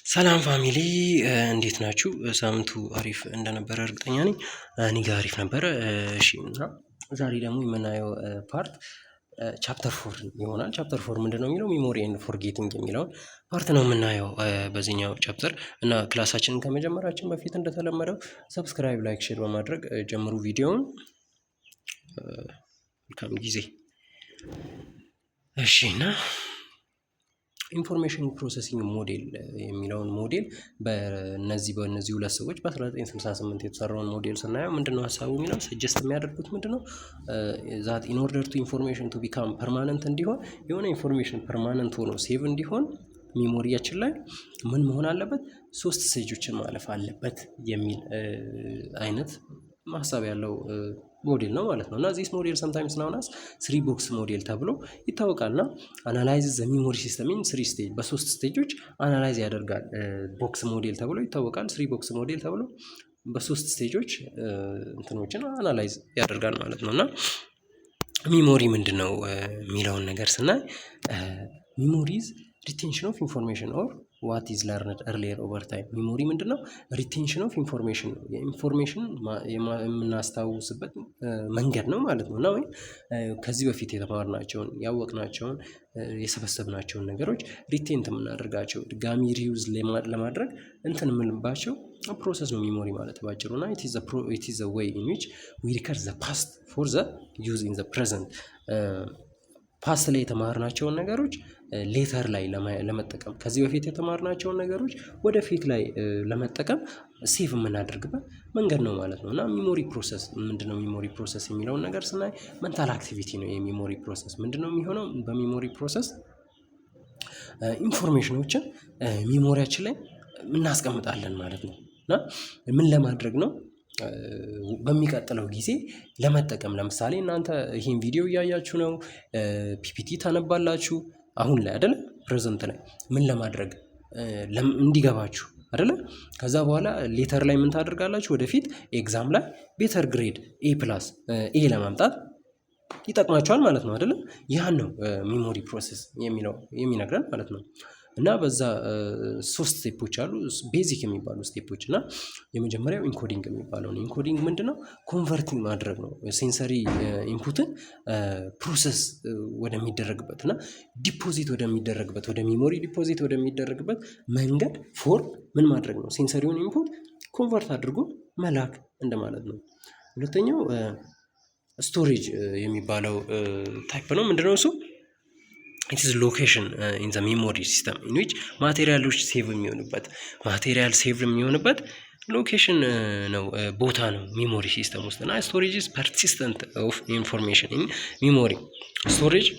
ሰላም family፣ እንዴት ናችሁ? ሳምንቱ አሪፍ እንደነበረ እርግጠኛ ነኝ። እኔ ጋር አሪፍ ነበረ። እሺ፣ እና ዛሬ ደግሞ የምናየው part chapter 4 ይሆናል። Chapter 4 ምንድን ነው የሚለው? Memory and forgetting የሚለውን part ነው የምናየው በዚህኛው chapter። እና class ኣችንን ከመጀመራችን በፊት እንደተለመደው subscribe፣ like፣ share በማድረግ ጀምሩ ቪዲዮውን። መልካም ጊዜ። እሺ፣ እና information processing model የሚለውን ሞዴል በእነዚህ ሁለት ሰዎች በ1968 የተሰራውን ሞዴል ስናየው ምንድነው ሀሳቡ የሚለው፣ suggest የሚያደርጉት ምንድነው? That in order to information to become permanent እንዲሆን፣ የሆነ information permanent ሆኖ save እንዲሆን memory ያችን ላይ ምን መሆን አለበት? ሶስት stage ኦችን ማለፍ አለበት የሚል አይነት ሀሳብ ያለው ሞዴል ነው ማለት ነው። እና this model sometimes known as three box model ተብሎ ይታወቃል። እና analyze the memory system in three stage፣ በሶስት stage ኦች analyze ያደርጋል። Box model ተብሎ ይታወቃል። Three box model ተብሎ በሶስት stage ኦች እንትኖችን analyze ያደርጋል ማለት ነው። እና memory ምንድን ነው የሚለውን ነገር ስናይ memory is retention of information or what is learned earlier over time። Memory ምንድን ነው? Retention of information ነው። የ information የምናስታውስበት መንገድ ነው ማለት ነው። እና ወይም ከዚህ በፊት የተማርናቸውን፣ ያወቅናቸውን፣ የሰበሰብናቸውን ነገሮች retain የምናደርጋቸው፣ ድጋሚ reuse ለማድረግ እንትን የምንልባቸው process ነው memory ማለት ባጭሩ። እና it is the way in which we record the past for the use in the present። Past ላይ የተማርናቸውን ነገሮች later ላይ ለመጠቀም፣ ከዚህ በፊት የተማርናቸውን ነገሮች ወደፊት ላይ ለመጠቀም save የምናደርግበት መንገድ ነው ማለት ነው። እና memory process ምንድነው? Memory process የሚለውን ነገር ስናይ mental activity ነው። የ memory process ምንድነው የሚሆነው? በ memory process information ኖችን memory ያችን ላይ እናስቀምጣለን ማለት ነው። እና ምን ለማድረግ ነው? በሚቀጥለው ጊዜ ለመጠቀም። ለምሳሌ እናንተ ይሄን ቪዲዮ እያያችሁ ነው፣ PPT ታነባላችሁ አሁን ላይ አይደለ? Present ላይ ምን ለማድረግ? እንዲገባችሁ አይደለ? ከዛ በኋላ later ላይ ምን ታደርጋላችሁ? ወደፊት exam ላይ better grade፣ A plus፣ A ለማምጣት ይጠቅማችኋል ማለት ነው አይደለ? ያን ነው memory process የሚለው የሚነግረን ማለት ነው። እና በዛ ሶስት step ኦች አሉ፣ basic የሚባሉ step ኦች። እና የመጀመሪያው encoding የሚባለው ነው። Encoding ምንድነው? Converting ማድረግ ነው። Sensory input ን process ወደሚደረግበት እና deposit ወደሚደረግበት፣ ወደ memory deposit ወደሚደረግበት መንገድ form ምን ማድረግ ነው? Sensory ውን input convert አድርጎ መላክ እንደማለት ነው። ሁለተኛው storage የሚባለው type ነው። ምንድነው እሱ? It's location in the memory system in which material ኦች save የሚሆኑበት፣ material save የሚሆንበት location ነው፣ ቦታ ነው memory system ውስጥ። እና storage is persistent of information in memory። Storage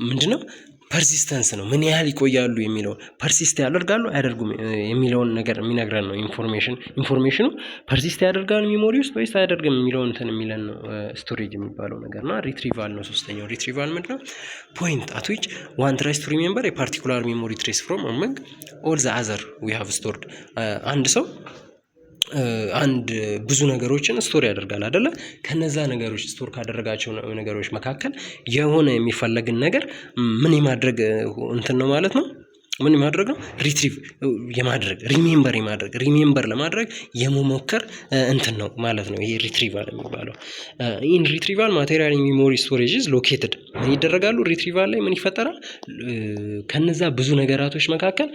ምንድነው? Persistence ነው። ምን ያህል ይቆያሉ የሚለውን፣ persist ያደርጋሉ አያደርጉም የሚለውን ነገር የሚነግረን ነው። Information ኑ persist ያደርጋል memory ውስጥ ወይስ አያደርግም የሚለውን እንትን የሚለን ነው storage የሚባለው ነገር። እና retrieval ነው ሶስተኛው። Retrieval ምንድነው? Point at which one tries to remember a particular memory trace from among all the other we have stored። አንድ ሰው አንድ ብዙ ነገሮችን store ያደርጋል አይደለ? ከነዛ ነገሮች፣ store ካደረጋቸው ነገሮች መካከል የሆነ የሚፈለግን ነገር ምን የማድረግ እንትን ነው ማለት ነው። ምን የማድረግ ነው? Retrieve የማድረግ፣ remember የማድረግ፣ remember ለማድረግ የመሞከር እንትን ነው ማለት ነው። ይሄ retrieval የሚባለው። In retrieval, material memory storage is located። ምን ይደረጋሉ? Retrieval ላይ ምን ይፈጠራል? ከነዛ ብዙ ነገራቶች መካከል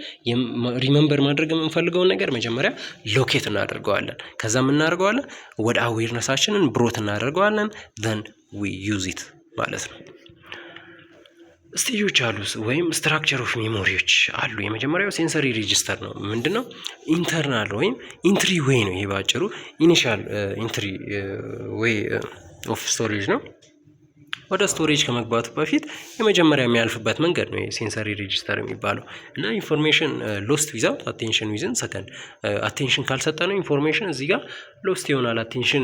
remember ማድረግ የምንፈልገውን ነገር መጀመሪያ locate እናደርገዋለን። ከዛ ምን እናደርገዋለን? ወደ awareness ኣችንን brought እናደርገዋለን፣ then we use it ማለት ነው። Stage ኦች አሉ ወይም structure of memory ዎች አሉ። የመጀመሪያው sensory register ነው። ምንድነው? Internal ወይም entry way ነው። ይሄ ባጭሩ initial entry way of storage ነው። ወደ storage ከመግባቱ በፊት የመጀመሪያ የሚያልፍበት መንገድ ነው sensory register የሚባለው። እና information lost without attention within second። Attention ካልሰጠነው information እዚህ ጋር lost ይሆናል። Attention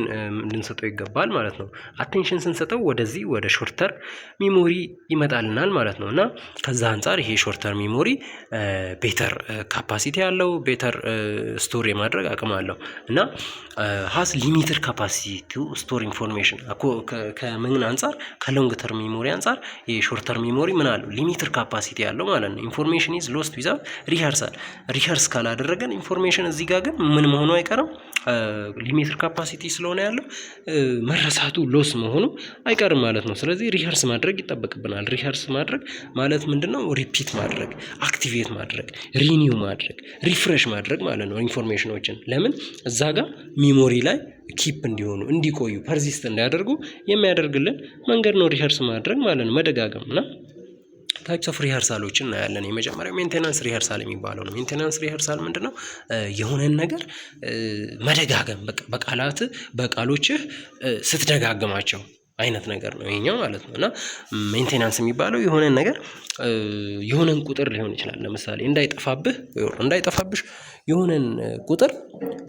ልንሰጠው ይገባል ማለት ነው። Attention ስንሰጠው ወደዚህ ወደ short term memory ይመጣልናል ማለት ነው። እና ከዛ አንፃር ይሄ short term memory better capacity አለው፣ better store የማድረግ አቅም አለው። እና has limited capacity to store information። ከምን አንፃር? ከ ከ long term memory አንፃር የ short term memory ምን አለው? Limited capacity ያለው ማለት ነው። Information is lost without rehearsal። Rehearse ካላደረገን information እዚህ ጋር ግን ምን መሆኑ አይቀርም፣ limited capacity ስለሆነ ያለው መረሳቱ፣ loss መሆኑ አይቀርም ማለት ነው። ስለዚህ rehearse ማድረግ ይጠበቅብናል። Rehearse ማድረግ ማለት ምንድነው? Repeat ማድረግ፣ activate ማድረግ፣ renew ማድረግ፣ refresh ማድረግ ማለት ነው። Information ኖችን ለምን እዛ ጋር memory ላይ keep እንዲሆኑ፣ እንዲቆዩ፣ persist እንዲያደርጉ የሚያደርግልን መንገድ ነው rehearse ማድረግ ማለት ነው። መደጋገም። እና types of rehearsal ኦችን እናያለን። የመጀመሪያው maintenance rehearsal የሚባለው ነው። Maintenance rehearsal ምንድነው? የሆነን ነገር መደጋገም፣ በቃ በቃላት በቃሎችህ ስትደጋግማቸው አይነት ነገር ነው ይሄኛው ማለት ነው። እና maintenance የሚባለው የሆነን ነገር፣ የሆነን ቁጥር ሊሆን ይችላል። ለምሳሌ እንዳይጠፋብህ፣ እንዳይጠፋብሽ የሆነን ቁጥር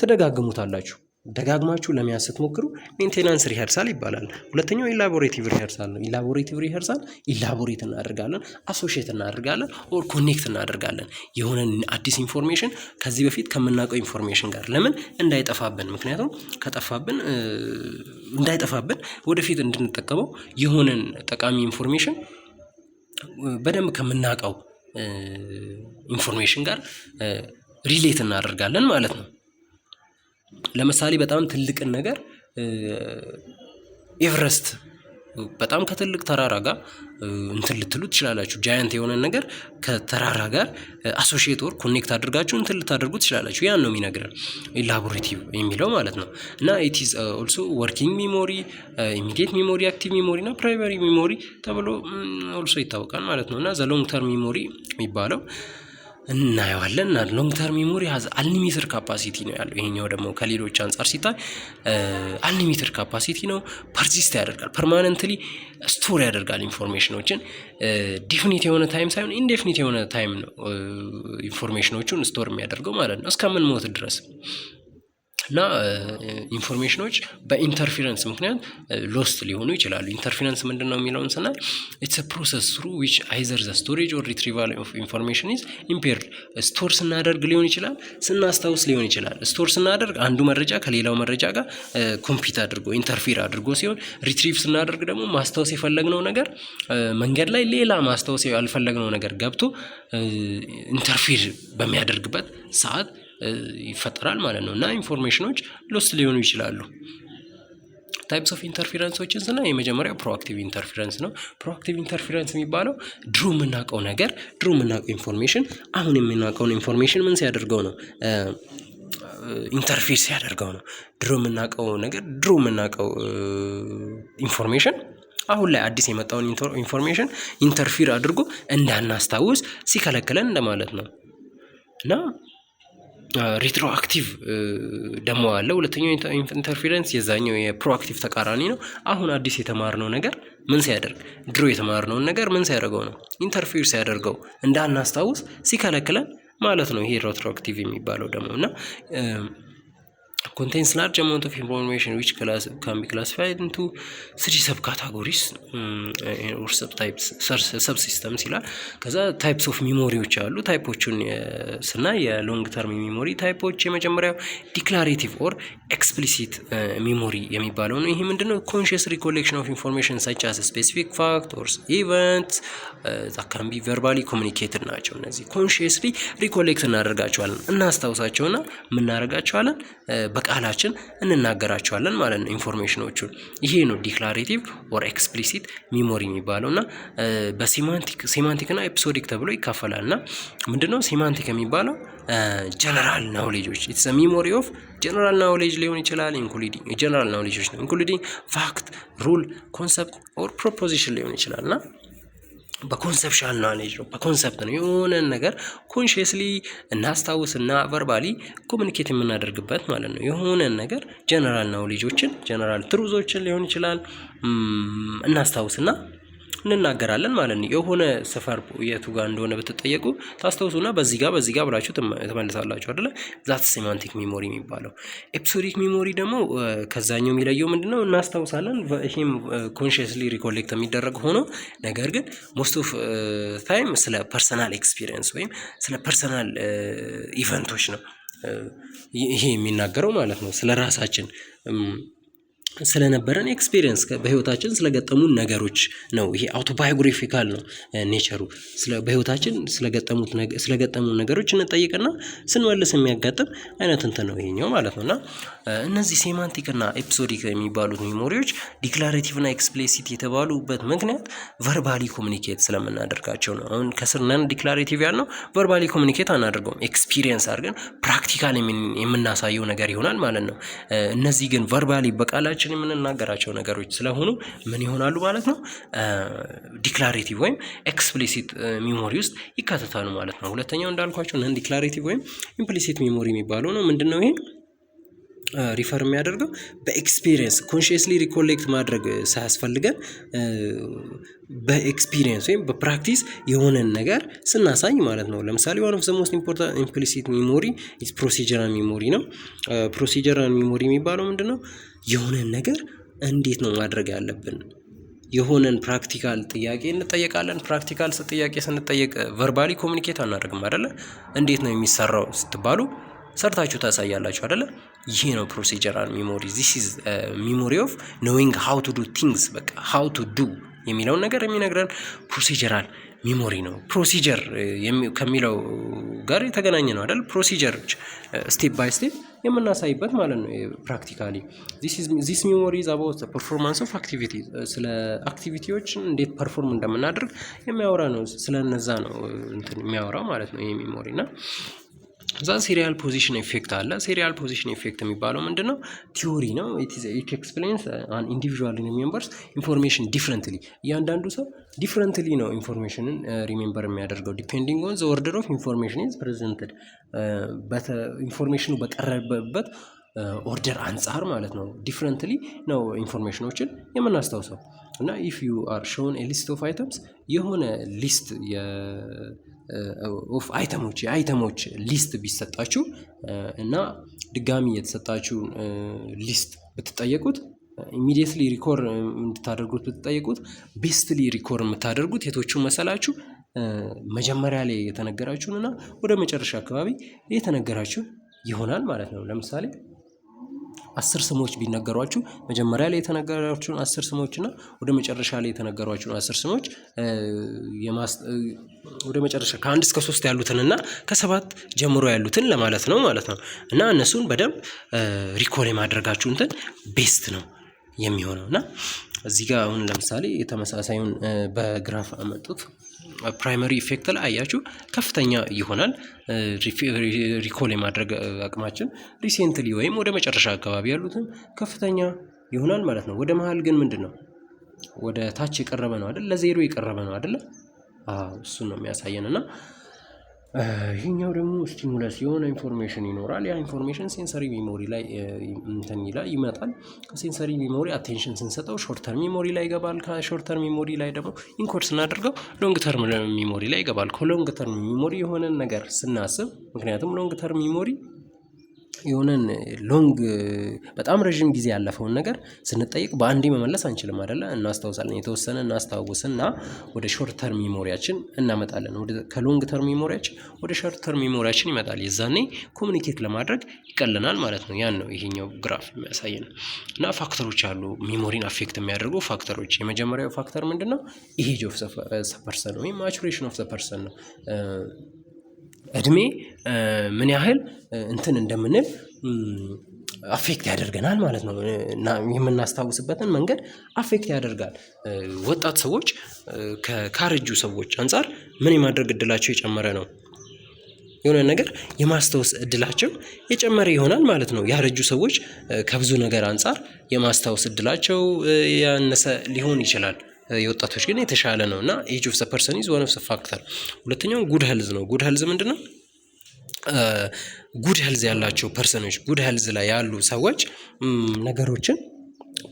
ትደጋግሙታላችሁ። ደጋግማችሁ ለመያዝ ስትሞክሩ maintenance rehearsal ይባላል። ሁለተኛው elaborative rehearsal ነው። Elaborative rehearsal elaborate እናደርጋለን፣ associate እናደርጋለን or connect እናደርጋለን የሆነን አዲስ information ከዚህ በፊት ከምናውቀው information ጋር። ለምን? እንዳይጠፋብን። ምክንያቱም ከጠፋብን፣ እንዳይጠፋብን ወደፊት እንድንጠቀመው የሆነን ጠቃሚ information በደንብ ከምናውቀው information ጋር relate እናደርጋለን ማለት ነው። ለምሳሌ በጣም ትልቅን ነገር፣ ኤቨረስት፣ በጣም ከትልቅ ተራራ ጋር እንትን ልትሉ ትችላላችሁ። Giant የሆነን ነገር ከተራራ ጋር associate or connect አድርጋችሁ እንትን ልታደርጉ ትችላላችሁ። ያን ነው የሚነግረን elaborative የሚለው ማለት ነው። እና it is also working memory፣ immediate memory፣ active memory እና primary memory ተብሎ also ይታወቃል ማለት ነው። እና the long term memory የሚባለው እናየዋለን። እና long term memory has unlimited capacity ነው ያለው። ይሄኛው ደግሞ ከሌሎች አንፃር ሲታይ unlimited capacity ነው። Persist ያደርጋል፣ permanently store ያደርጋል information ኖችን። Definite የሆነ time ሳይሆን indefinite የሆነ time ነው information ኖቹን store የሚያደርገው ማለት ነው፣ እስከምንሞት ድረስ። እና information ኖች በ interference ምክንያት lost ሊሆኑ ይችላሉ። Interference ምንድን ነው የሚለውን ስናይ it's process through which either the storage or retrieval of information is impaired። Store ስናደርግ ሊሆን ይችላል፣ ስናስታውስ ሊሆን ይችላል። Store ስናደርግ አንዱ መረጃ ከሌላው መረጃ ጋር compete አድርጎ፣ interfere አድርጎ ሲሆን፣ retrieve ስናደርግ ደግሞ ማስታወስ የፈለግነው ነገር መንገድ ላይ ሌላ ማስታወስ ያልፈለግነው ነገር ገብቶ interfere በሚያደርግበት ሰዓት ይፈጠራል ማለት ነው። እና information ኖች lost ሊሆኑ ይችላሉ። Types of interference ኦችን ስናይ የመጀመሪያው proactive interference ነው። Proactive interference የሚባለው ድሮ የምናውቀው ነገር፣ ድሮ የምናውቀው information አሁን የምናውቀውን information ምን ሲያደርገው ነው? Interfere ሲያደርገው ነው። ድሮ የምናውቀው ነገር፣ ድሮ የምናውቀው information አሁን ላይ አዲስ የመጣውን information interfere አድርጎ እንዳናስታውስ ሲከለክለን እንደማለት ነው። እና retroactive ደግሞ አለ። ሁለተኛው interference የዛኛው የ proactive ተቃራኒ ነው። አሁን አዲስ የተማርነው ነገር ምን ሲያደርግ፣ ድሮ የተማርነውን ነገር ምን ሲያደርገው ነው? Interfere ሲያደርገው፣ እንዳናስታውስ ሲከለክለን ማለት ነው። ይሄ retroactive የሚባለው ደግሞ እና contains large amount of information which can be classified into three subcategories or subtypes, subsystems ይላል። ከዛ types of memory ዎች አሉ። Type ኦቹን ስናይ የ long term memory type ኦች የመጀመሪያው declarative or explicit memory የሚባለው ነው። ይሄ ምንድነው? Conscious recollection of information such as specific fact or event that can be verbally communicated ናቸው። እነዚህ consciously recollect እናደርጋቸዋለን፣ እናስታውሳቸውና ምናደርጋቸዋለን፣ በቃላችን እንናገራቸዋለን ማለት ነው information ኖቹን። ይሄ ነው declarative or explicit memory የሚባለው። እና በ semantic እና episodic ተብሎ ይካፈላል። እና ምንድነው semantic የሚባለው? General knowledge ኦች፣ it's memory of general knowledge ሊሆን ይችላል፣ including general knowledge ኦች ነው፣ including fact፣ rule፣ concept or proposition ሊሆን ይችላል። እና በ conceptual knowledge ነው፣ በ concept ነው። የሆነን ነገር consciously እናስታውስና verbally communicate የምናደርግበት ማለት ነው። የሆነን ነገር፣ general knowledge ኦችን፣ general truth ኦችን ሊሆን ይችላል፣ እናስታውስና እንናገራለን ማለት ነው። የሆነ ሰፈር የቱ ጋር እንደሆነ ብትጠየቁ ታስታውሱና በዚህ ጋር፣ በዚህ ጋር ብላችሁ ትመልሳላችሁ አይደለ? That semantic memory የሚባለው። Episodic memory ደግሞ ከዛኛው የሚለየው ምንድነው? እናስታውሳለን፣ ይሄም consciously recollect የሚደረግ ሆኖ ነገር ግን most of time ስለ personal experience ወይም ስለ personal event ኦች ነው ይሄ የሚናገረው ማለት ነው። ስለ ራሳችን ስለነበረን experience፣ በህይወታችን ስለገጠሙን ነገሮች ነው። ይሄ autobiographical ነው nature ኡ። በህይወታችን ስለገጠሙን ነገሮች እንጠይቅና ስንመልስ የሚያጋጥም አይነት እንትን ነው ይሄኛው ማለት ነው። እና እነዚህ semantic እና episodic የሚባሉት memory ዎች declarative እና explicit የተባሉበት ምክንያት verbally communicate ስለምናደርጋቸው ነው። አሁን ከስር non declarative ያልነው verbally communicate አናደርገውም፣ experience አድርገን practical የምናሳየው ነገር ይሆናል ማለት ነው። እነዚህ ግን verbally በቃላችን የምንናገራቸው ነገሮች ስለሆኑ ምን ይሆናሉ ማለት ነው? Declarative ወይም explicit memory ውስጥ ይካተታሉ ማለት ነው። ሁለተኛው እንዳልኳችሁ non declarative ወይም implicit memory የሚባለው ነው። ምንድን ነው ይሄ? Refer የሚያደርገው በ experience consciously recollect ማድረግ ሳያስፈልገን በ experience ወይም በ practice የሆነን ነገር ስናሳይ ማለት ነው። ለምሳሌ one of the most important implicit memory is procedural memory ነው። Procedural memory የሚባለው ምንድን ነው? የሆነን ነገር እንዴት ነው ማድረግ ያለብን፣ የሆነን practical ጥያቄ እንጠየቃለን። Practical ጥያቄ ስንጠየቅ verbally communicate አናደርግም አይደለ? እንዴት ነው የሚሰራው ስትባሉ ሰርታችሁ ታሳያላችሁ አይደለ? ይሄ ነው procedural memory። This is memory of knowing how to do things። በቃ how to do የሚለውን ነገር የሚነግረን procedural memory ነው። Procedure ከሚለው ጋር የተገናኘ ነው አይደል? Procedure ኦች step by step የምናሳይበት ማለት ነው። Practically this memory is about performance of activity፣ ስለ activity ዎች እንዴት perform እንደምናደርግ የሚያወራ ነው። ስለ እነዛ ነው እንትን የሚያወራው ማለት ነው ይሄ memory። እና እዛ serial position effect አለ። Serial position effect የሚባለው ምንድን ነው? Theory ነው። It explains an individual remembers information differently። እያንዳንዱ ሰው differently ነው information ን remember የሚያደርገው depending on the order of information is presented፣ information ኑ በቀረበበት order አንፃር ማለት ነው። Differently ነው information ኖችን የምናስታውሰው። እና if you are shown a list of items፣ የሆነ list of item ኦች የ item ኦች list ቢሰጣችሁ እና ድጋሚ የተሰጣችሁን list ብትጠየቁት፣ immediately recall እንድታደርጉት ብትጠየቁት፣ bestly recall የምታደርጉት የቶቹን መሰላችሁ? መጀመሪያ ላይ የተነገራችሁን እና ወደ መጨረሻ አካባቢ የተነገራችሁ ይሆናል ማለት ነው። ለምሳሌ 10 ስሞች ቢነገሯችሁ መጀመሪያ ላይ የተነገራችሁን 10 ስሞች እና ወደ መጨረሻ ላይ የተነገሯችሁን 10 ስሞች፣ ወደ መጨረሻ ከ1 እስከ 3 ያሉትን እና ከ7 ጀምሮ ያሉትን ለማለት ነው ማለት ነው። እና እነሱን በደንብ recall የማድረጋችሁ እንትን best ነው የሚሆነው። እና እዚህ ጋር አሁን ለምሳሌ የተመሳሳዩን በ graph አመጡት። Primary effect ላይ አያችሁ ከፍተኛ ይሆናል recall የማድረግ አቅማችን፣ recently ወይም ወደ መጨረሻ አካባቢ ያሉትን ከፍተኛ ይሆናል ማለት ነው። ወደ መሃል ግን ምንድን ነው? ወደ ታች የቀረበ ነው አይደል? ለዜሮ የቀረበ ነው አይደለ? አዎ፣ እሱን ነው የሚያሳየን። እና ይሄኛው ደግሞ stimulus የሆነ information ይኖራል። ያ information sensory memory ላይ እንትን ይላል፣ ይመጣል። ከ sensory memory attention ስንሰጠው short term memory ላይ ይገባል። ከ short term memory ላይ ደግሞ encode ስናደርገው long term memory ላይ ይገባል። ከ long term memory የሆነን ነገር ስናስብ፣ ምክንያቱም long term memory የሆነን long በጣም ረዥም ጊዜ ያለፈውን ነገር ስንጠይቅ በአንዴ መመለስ አንችልም አይደለ? እናስታውሳለን፣ የተወሰነ እናስታውስና ወደ short term memory ያችን እናመጣለን። ወደ ከ long term memory ያችን ወደ short term memory ያችን ይመጣል። የዛኔ communicate ለማድረግ ይቀለናል ማለት ነው። ያን ነው ይሄኛው graph የሚያሳየን። እና factor ኦች አሉ፣ memory ን affect የሚያደርጉ factor ኦች። የመጀመሪያው factor ምንድነው? Age of the person ወይም maturation of the person ነው። እድሜ ምን ያህል እንትን እንደምንል affect ያደርገናል ማለት ነው። እና የምናስታውስበትን መንገድ affect ያደርጋል። ወጣት ሰዎች ካረጁ ሰዎች አንፃር ምን የማድረግ እድላቸው የጨመረ ነው? የሆነ ነገር የማስታወስ እድላቸው የጨመረ ይሆናል ማለት ነው። ያረጁ ሰዎች ከብዙ ነገር አንፃር የማስታወስ እድላቸው ያነሰ ሊሆን ይችላል። የወጣቶች ግን የተሻለ ነው። እና age of the person is one of the factor። ሁለተኛው good health ነው። Good health ምንድነው? Good health ያላቸው person ኦች፣ good health ላይ ያሉ ሰዎች ነገሮችን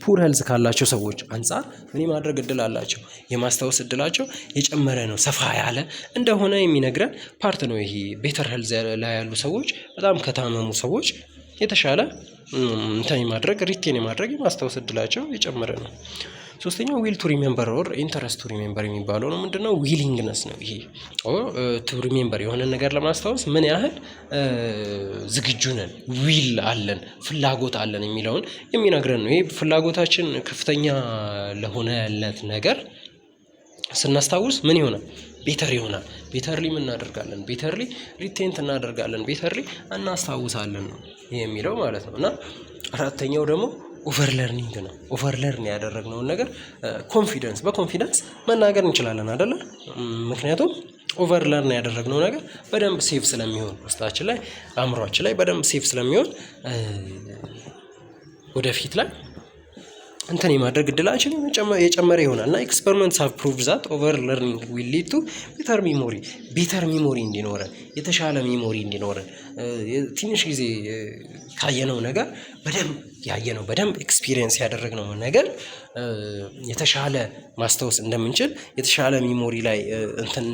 poor health ካላቸው ሰዎች አንፃር ምን የማድረግ እድል አላቸው? የማስታወስ እድላቸው የጨመረ ነው፣ ሰፋ ያለ እንደሆነ የሚነግረን part ነው። ይሄ better health ላይ ያሉ ሰዎች በጣም ከታመሙ ሰዎች የተሻለ እንትን የማድረግ፣ retain የማድረግ፣ የማስታወስ እድላቸው የጨመረ ነው። ሶስተኛው will to remember or interest to remember የሚባለው ነው። ምንድነው? Willingness ነው ይሄ to remember፣ የሆነ ነገር ለማስታወስ ምን ያህል ዝግጁ ነን፣ will አለን፣ ፍላጎት አለን የሚለውን የሚነግረን ነው። ይሄ ፍላጎታችን ከፍተኛ ለሆነለት ነገር ስናስታውስ ምን ይሆናል? Better ይሆናል። Betterly ምን እናደርጋለን? Betterly retain እናደርጋለን፣ betterly እናስታውሳለን ነው የሚለው ማለት ነው። እና አራተኛው ደግሞ overlearning ነው። Overlearn ያደረግነውን ነገር confidence በ confidence መናገር እንችላለን አይደለ? ምክንያቱም overlearn ያደረግነው ነገር በደንብ save ስለሚሆን፣ ውስጣችን ላይ፣ አእምሯችን ላይ በደንብ save ስለሚሆን ወደፊት ላይ እንትን የማድረግ እድላችን የጨመረ ይሆናል። እና experiments have proved that overlearning will lead to better memory። Better memory እንዲኖረን፣ የተሻለ memory እንዲኖረን፣ ትንሽ ጊዜ ካየነው ነገር በደንብ ያየነው፣ በደንብ experience ያደረግነው ነገር የተሻለ ማስታወስ እንደምንችል፣ የተሻለ memory ላይ እንትን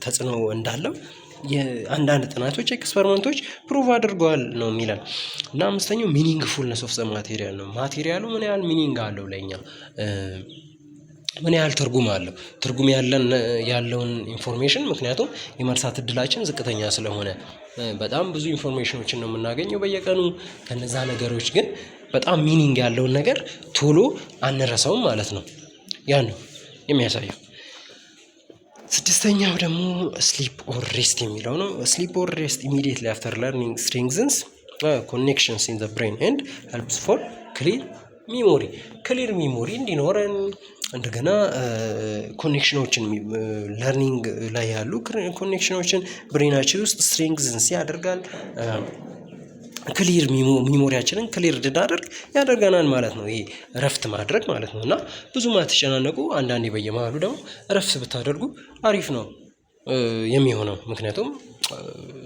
ተጽዕኖ እንዳለው የአንዳንድ ጥናቶች፣ experiment ኦች prove አድርገዋል ነው የሚለን። እና አምስተኛው meaningfulness of the material ነው። Material ኡ ምን ያህል meaning አለው ለኛ፣ ምን ያህል ትርጉም አለው፣ ትርጉም ያለን ያለውን information። ምክንያቱም የመርሳት እድላችን ዝቅተኛ ስለሆነ በጣም ብዙ information ኦችን ነው የምናገኘው በየቀኑ። ከነዛ ነገሮች ግን በጣም meaning ያለውን ነገር ቶሎ አንረሳውም ማለት ነው። ያን ነው የሚያሳየው። ስድስተኛው ደግሞ sleep or rest የሚለው ነው። Sleep or rest immediately after learning strengthens connections in the brain and helps for clear memory። Clear memory እንዲኖረን፣ እንደገና connection ኦችን፣ learning ላይ ያሉ connection ኦችን brain ኣችን ውስጥ strengthens ያደርጋል። Clear memory ያችንን clear እንድናደርግ ያደርገናል ማለት ነው። ይሄ እረፍት ማድረግ ማለት ነው። እና ብዙም አትጨናነቁ፣ አንዳንዴ በየመሃሉ ደግሞ እረፍት ብታደርጉ አሪፍ ነው የሚሆነው፣ ምክንያቱም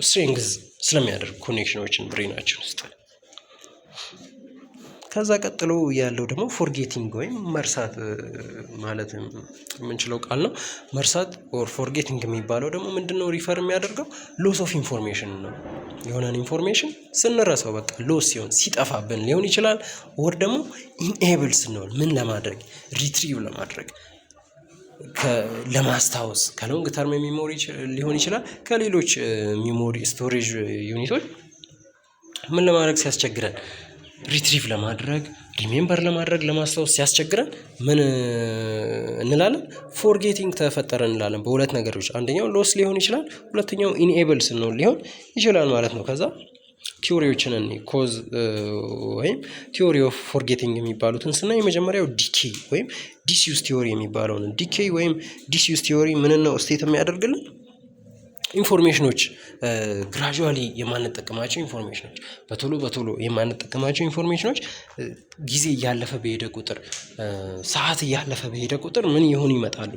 strength ስለሚያደርግ connection ኦችን brain ኣችን ውስጥ። ከዛ ቀጥሎ ያለው ደግሞ forgetting ወይም መርሳት ማለት የምንችለው ቃል ነው። መርሳት or forgetting የሚባለው ደግሞ ምንድነው refer የሚያደርገው? Loss of information ነው። የሆነን information ስንረሳው፣ በቃ loss ሲሆን፣ ሲጠፋብን ሊሆን ይችላል። Or ደግሞ enable ስንሆን ምን ለማድረግ፣ retrieve ለማድረግ፣ ለማስታወስ፣ ከ long term memory ሊሆን ይችላል፣ ከሌሎች memory storage unit ኦች ምን ለማድረግ ሲያስቸግረን፣ retrieve ለማድረግ፣ remember ለማድረግ፣ ለማስታወስ ሲያስቸግረን ምን እንላለን? Forgetting ተፈጠረ እንላለን። በሁለት ነገሮች፣ አንደኛው loss ሊሆን ይችላል፣ ሁለተኛው enable ስንሆን ሊሆን ይችላል ማለት ነው። ከዛ theory ዎችን እኔ cause ወይም theory of forgetting የሚባሉትን ስናይ የመጀመሪያው decay ወይም disuse theory የሚባለው ነው። Decay ወይም disuse theory ምንን ነው state የሚያደርግልን? Information ኦች gradually የማንጠቀማቸው information ኦች፣ በቶሎ በቶሎ የማንጠቀማቸው information ኦች ጊዜ እያለፈ በሄደ ቁጥር፣ ሰዓት እያለፈ በሄደ ቁጥር ምን እየሆኑ ይመጣሉ?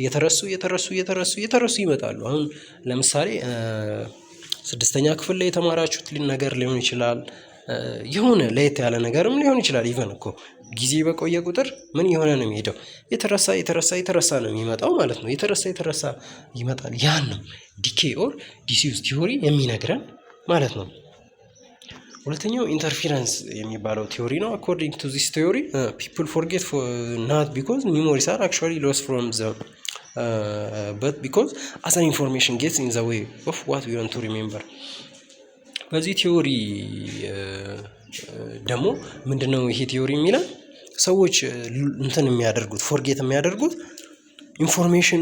እየተረሱ፣ እየተረሱ፣ እየተረሱ፣ እየተረሱ ይመጣሉ። አሁን ለምሳሌ ስድስተኛ ክፍል ላይ የተማራችሁት ነገር ሊሆን ይችላል። የሆነ ለየት ያለ ነገርም ሊሆን ይችላል። Even እኮ ጊዜ በቆየ ቁጥር ምን እየሆነ ነው የሚሄደው? እየተረሳ፣ እየተረሳ፣ እየተረሳ ነው የሚመጣው ማለት ነው። እየተረሳ፣ እየተረሳ ይመጣል። ያን ነው decay or disuse theory የሚነግረን ማለት ነው። ሁለተኛው interference የሚባለው theory ነው። According to this theory, people forget not because memories are actually lost from the but because other information gets in the way of what we want to remember። በዚህ theory ደግሞ ምንድነው ይሄ theory የሚለን? ሰዎች እንትን የሚያደርጉት፣ forget የሚያደርጉት information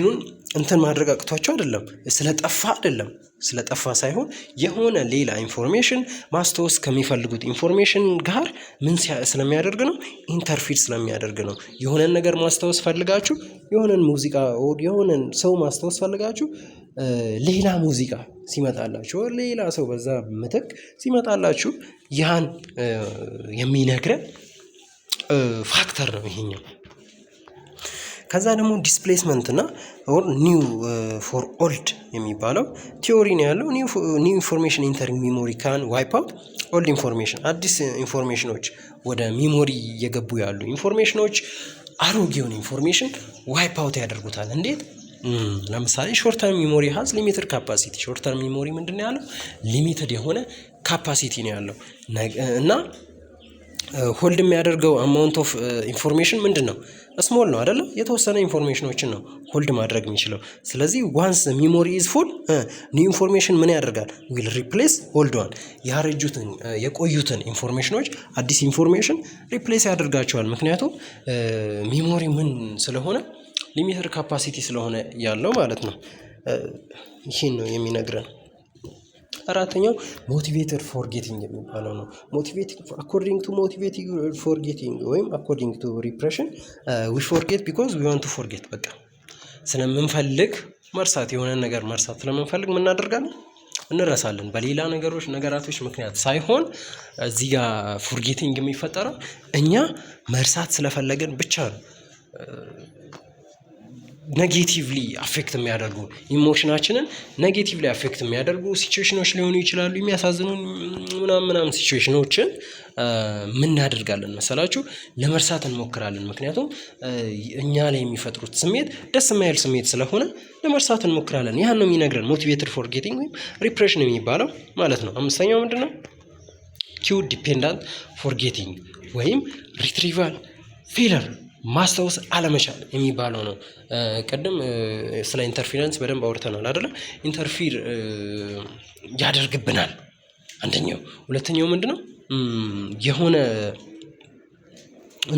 ኑን እንትን ማድረግ አቅቷቸው አይደለም፣ ስለጠፋ አይደለም፣ ስለጠፋ ሳይሆን የሆነ ሌላ information ማስታወስ ከሚፈልጉት information ጋር ምን ስለሚያደርግ ነው? Interfere ስለሚያደርግ ነው። የሆነን ነገር ማስታወስ ፈልጋችሁ፣ የሆነን ሙዚቃ፣ የሆነን ሰው ማስታወስ ፈልጋችሁ፣ ሌላ ሙዚቃ ሲመጣላችሁ፣ ሌላ ሰው በዛ ምትክ ሲመጣላችሁ ያን የሚነግረን factor ነው ይሄኛው። ከዛ ደግሞ displacement እና or new for old የሚባለው theory ነው ያለው። New information entering memory can wipe out old information። አዲስ information ኦች፣ ወደ memory እየገቡ ያሉ information ኦች አሮጌውን information wipe out ያደርጉታል። እንዴት? ለምሳሌ short term memory has limited capacity። Short term memory ምንድነው ያለው? Limited የሆነ capacity ነው ያለው እና Hold የሚያደርገው amount of information ምንድን ነው? Small ነው አይደለ? የተወሰነ information ኖችን ነው hold ማድረግ የሚችለው። ስለዚህ once memory is full, new information ምን ያደርጋል? Will replace old one። ያረጁትን የቆዩትን information ኖች አዲስ information replace ያደርጋቸዋል። ምክንያቱም memory ምን ስለሆነ፣ limited capacity ስለሆነ ያለው ማለት ነው። ይሄን ነው የሚነግረን። አራተኛው motivated forgetting የሚባለው ነው። Motivated according to motivated forgetting ወይም according to repression, we forget because we want to forget። በቃ ስለምንፈልግ መርሳት፣ የሆነን ነገር መርሳት ስለምንፈልግ ምን እናደርጋለን? እንረሳለን። በሌላ ነገሮች ነገራቶች ምክንያት ሳይሆን እዚህ ጋር forgetting የሚፈጠረው እኛ መርሳት ስለፈለግን ብቻ ነው። Negatively affect የሚያደርጉ emotion ኣችንን negatively affect የሚያደርጉ situation ኖች ሊሆኑ ይችላሉ። የሚያሳዝኑን ምናምን ምናምን situation ኖችን ምን እናደርጋለን መሰላችሁ? ለመርሳት እንሞክራለን። ምክንያቱም እኛ ላይ የሚፈጥሩት ስሜት ደስ የማይል ስሜት ስለሆነ ለመርሳት እንሞክራለን። ያን ነው የሚነግረን motivated forgetting ወይም repression የሚባለው ማለት ነው። አምስተኛው ምንድነው? Cue dependent forgetting ወይም retrieval failure፣ ማስታወስ አለመቻል የሚባለው ነው። ቅድም ስለ interference በደንብ አውርተናል አይደለ? Interfere ያደርግብናል። አንደኛው። ሁለተኛው ምንድነው? የሆነ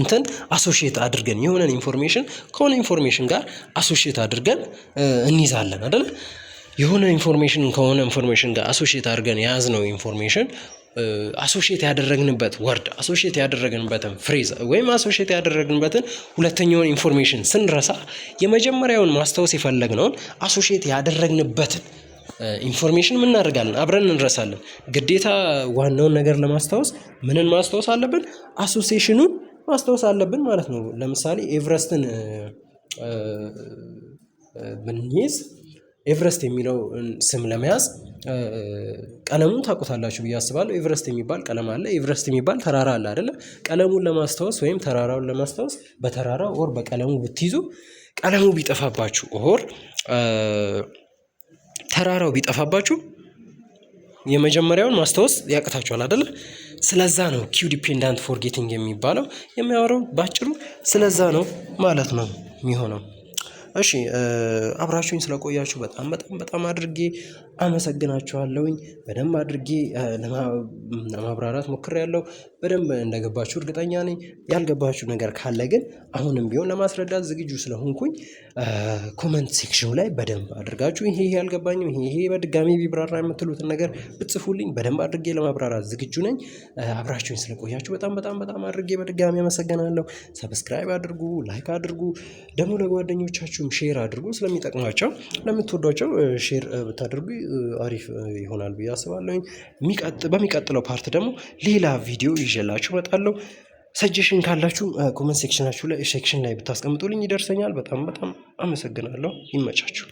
እንትን associate አድርገን የሆነን information ከሆነ information ጋር associate አድርገን እንይዛለን አይደለ? የሆነ information ከሆነ information ጋር associate አድርገን የያዝነው information associate ያደረግንበት word፣ associate ያደረግንበትን phrase ወይም associate ያደረግንበትን ሁለተኛውን information ስንረሳ የመጀመሪያውን ማስታወስ የፈለግነውን associate ያደረግንበትን information ምን እናደርጋለን? አብረን እንረሳለን። ግዴታ ዋናውን ነገር ለማስታወስ ምንን ማስታወስ አለብን? Association ኑን ማስታወስ አለብን ማለት ነው። ለምሳሌ ኤቨረስትን ብንይዝ ኤቨረስት የሚለው ስም ለመያዝ ቀለሙን ታውቁታላችሁ ብዬ አስባለሁ። ኤቨረስት የሚባል ቀለም አለ፣ ኤቨረስት የሚባል ተራራ አለ አይደለ? ቀለሙን ለማስታወስ ወይም ተራራውን ለማስታወስ በተራራው or በቀለሙ ብትይዙ፣ ቀለሙ ቢጠፋባችሁ or ተራራው ቢጠፋባችሁ የመጀመሪያውን ማስታወስ ያቅታችኋል አይደለ? ስለዛ ነው cue dependent forgetting የሚባለው የሚያወራው፣ ባጭሩ ስለዛ ነው ማለት ነው የሚሆነው። እሺ፣ አብራችሁኝ ስለቆያችሁ በጣም በጣም በጣም አድርጌ አመሰግናችኋለሁኝ። በደንብ አድርጌ ለማብራራት ሞክሬያለሁ። በደንብ እንደገባችሁ እርግጠኛ ነኝ። ያልገባችሁ ነገር ካለ ግን አሁንም ቢሆን ለማስረዳት ዝግጁ ስለሆንኩኝ comment section ኑ ላይ በደንብ አድርጋችሁ ይሄ ይሄ አልገባኝም፣ ይሄ ይሄ በድጋሚ ቢብራራ የምትሉትን ነገር ብትጽፉልኝ በደንብ አድርጌ ለማብራራት ዝግጁ ነኝ። አብራችሁኝ ስለቆያችሁ በጣም በጣም በጣም አድርጌ በድጋሚ አመሰግናለሁ። Subscribe አድርጉ፣ like አድርጉ፣ ደግሞ ለጓደኞቻችሁም share አድርጉ፣ ስለሚጠቅማቸው ለምትወዷቸው share ብታደርጉ አሪፍ ይሆናል ብዬ አስባለሁኝ። በሚቀጥለው part ደግሞ ሌላ ቪዲዮ ይዤላችሁ እመጣለሁ። Suggestion ካላችሁ comment section ኣችሁ ላይ section ላይ ብታስቀምጡልኝ ይደርሰኛል። በጣም በጣም አመሰግናለሁ። ይመቻችሁ።